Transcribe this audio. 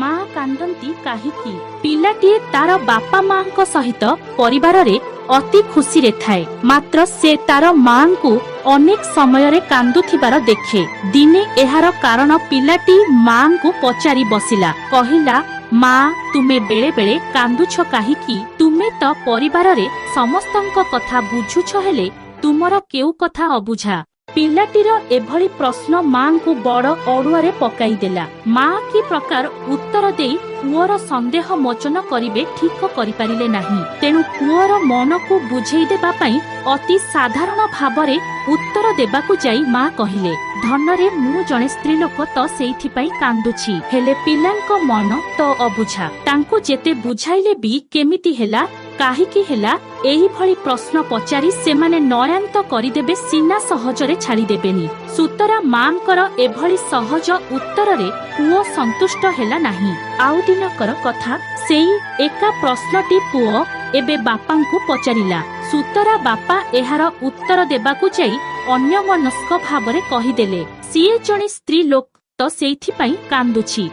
ମା କାନ୍ଦନ୍ତି କାହିଁକି? ପିଲାଟିଏ ତାର ବାପା ମାଙ୍କ ସହିତ ପରିବାରରେ ଅତି ଖୁସିରେ ଥାଏ, ମାତ୍ର ସେ ତାର ମାଙ୍କୁ ଅନେକ ସମୟରେ କାନ୍ଦୁଥିବାର ଦେଖେ। ଦିନେ ଏହାର କାରଣ ପିଲାଟି ମାଙ୍କୁ ପଚାରି ବସିଲା। କହିଲା, ମା, ତୁମେ ବେଳେ ବେଳେ କାନ୍ଦୁଛ କାହିଁକି? ତୁମେ ତ ପରିବାରରେ ସମସ୍ତଙ୍କ କଥା ବୁଝୁଛ, ହେଲେ ତୁମର କେଉଁ କଥା ଅବୁଝା? ପିଲାଟିର ଏଭଳି ପ୍ରଶ୍ନ ମାଙ୍କୁ ବଡ ଅଡୁଆରେ ପକାଇଦେଲା। ମା କି ପ୍ରକାର ଉତ୍ତର ଦେଇ ପୁଅର ସନ୍ଦେହ ମୋଚନ କରିବେ, ଠିକ କରିପାରିଲେ ନାହିଁ। ତେଣୁ ପୁଅର ମନକୁ ବୁଝେଇ ଦେବା ପାଇଁ ଅତି ସାଧାରଣ ଭାବରେ ଉତ୍ତର ଦେବାକୁ ଯାଇ ମା କହିଲେ, ଧନରେ, ମୁଁ ଜଣେ ସ୍ତ୍ରୀ ଲୋକ ତ ସେଇଥିପାଇଁ କାନ୍ଦୁଛି। ହେଲେ ପିଲାଙ୍କ ମନ ତ ଅବୁଝା। ତାଙ୍କୁ ଯେତେ ବୁଝାଇଲେ ବି କେମିତି ହେଲା, କାହିଁକି ହେଲା, ଏହିଭଳି ପ୍ରଶ୍ନ ପଚାରି ସେମାନେ ନୟାନ୍ତ କରିଦେବେ ସିନା, ସହଜରେ ଛାଡ଼ିଦେବେନି। ସୁତରାଂ ମାଙ୍କର ଏଭଳି ସହଜ ଉତ୍ତରରେ ପୁଅ ସନ୍ତୁଷ୍ଟ ହେଲା ନାହିଁ। ଆଉ ଦିନକର କଥା, ସେଇ ଏକା ପ୍ରଶ୍ନଟି ପୁଅ ଏବେ ବାପାଙ୍କୁ ପଚାରିଲା। ସୁତରାଂ ବାପା ଏହାର ଉତ୍ତର ଦେବାକୁ ଯାଇ ଅନ୍ୟମନସ୍କ ଭାବରେ କହିଦେଲେ, ସିଏ ଜଣେ ସ୍ତ୍ରୀ ଲୋକ ତ ସେଇଥିପାଇଁ କାନ୍ଦୁଛି।